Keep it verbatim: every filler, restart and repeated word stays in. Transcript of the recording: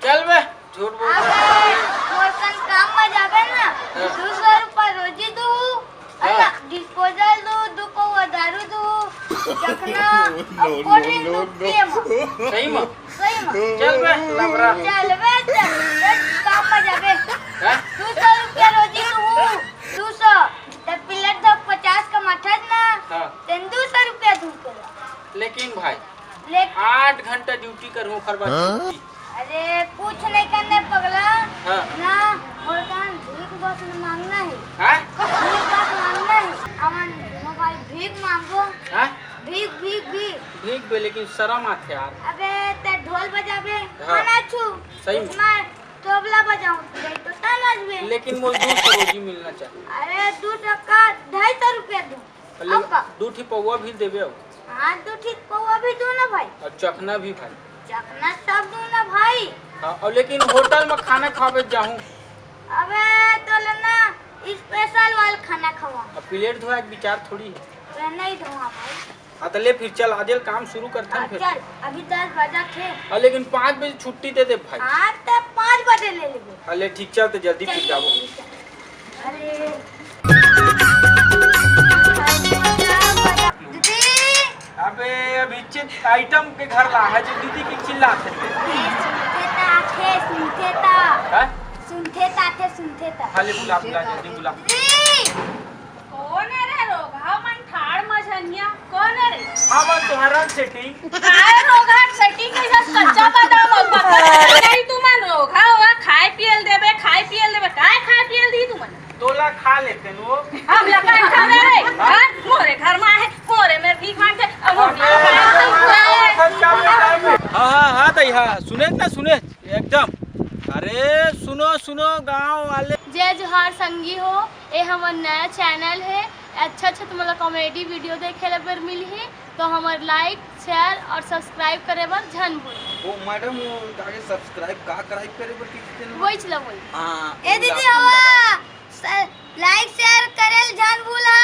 चल बे, झूठ बोल। अबे, मोर कन काम में जाबे ना, हाँ। दू सौ रुपया रोजी दू, हाँ। अला, disposal दू, दू पौवा दारू दू, चखना, no, अब cold drink no, दू, no, पिए मा। सही मा? सही मा। चल बे, लबरा। चल बे, चल, चल, काम में जाबे। हाँ? दू सौ रुपया रोजी दू, दू सौ, त plate धो पचास कमाथस ना, हाँ। तेन दू सौ रुपया दू तोला। लेकिन भाई, लेकिन आठ घंटा duty करहूँ, ओखर बाद हाँ? छुट्टी। अरे, कुछ नहीं करने पगला। हाँ। ना, मोर कन भीख बस मांगना है। हाँ? भीख बस मांगना है। अमन दोनों भाई भीख मांगो। हाँ? भीख, भीख, भीख। भीख बे, लेकिन शर्म आथे यार। अबे, ते ढोल बजाबे, हाँ। मैं नाचू। सही में। मैं तबला बजाऊं, ते तो ताल बजबे। लेकिन मोर दू सौ रोजी मिलना चाहिए। अरे, दू सौ का ढाई सौ रुपया दूं। ले, अब का? दू ठी पौवा भी देबे अब। हाँ, दू ठी पौवा भी दू ना भाई। और चखना भी भाई। चखना सब दू ना भाई। हाँ, और लेकिन होटल में खाना खाबे जाहूँ। अबे, तोला ना special वाला खाना खवा। अब plate धोए के विचार थोड़ी है। अबे, नहीं धोआ भाई। हाँ, तो ले फिर चल, आजे ले काम शुरू करथन हाँ, फिर। चल, अभी दस बजा थे। हाँ, लेकिन पाँच बजे छुट्टी दे दे भाई। हाँ, तो पाँच बजे ले लेबे। हाँ, ले ठीक, चल तो जल्दी चल, फिर जाबो। जल्दी चल। अरे। दीदी। अबे, अभी चित item के घर ला है जो दीदी की चिल्लात है। ए, सुनथे ता आथे, सुनथे ता। हाँ? सुनथे ता आथे, सुनथे ता। हाँ, ले बुला, बुला, जल्दी बुला। दीदी। कोन हे रे रोगहा मन ठाड़ मझनिया? कोन हे रे? हमन तुहर setting। काय रोगहा setting के जस कच्चा बादाम हो, पकड़ नहीं तुमन रोगहा होवा, खाए पियल देबे, खाए पियल देबे, काय खाए पियल दी तुमन? तोला खा लेते नो। हम ला काय खावे रे? हाँ? मोरे घर में आहे, मोरे में भीख मांगथे, अब हम ला काय खावे? हाँ, हाँ, हाँ, दई, हाँ, सुनेच ना, सुनेच, एकदम। अरे, सुनो, सुनो, गाँव वाले। जय जोहार संगी हो, ए हमर नया channel हे। अच्छा, अच्छा, तुमन ला comedy video देखे ला बर मिलही, तो हमर like, share और subscribe करे बर झन भूल। ओ madam, वो आगे subscribe का कराई करे बर कइसे तेन? वही चला, वही। हाँ, ए दीदी, हवा, like, share करे ल झन भूला।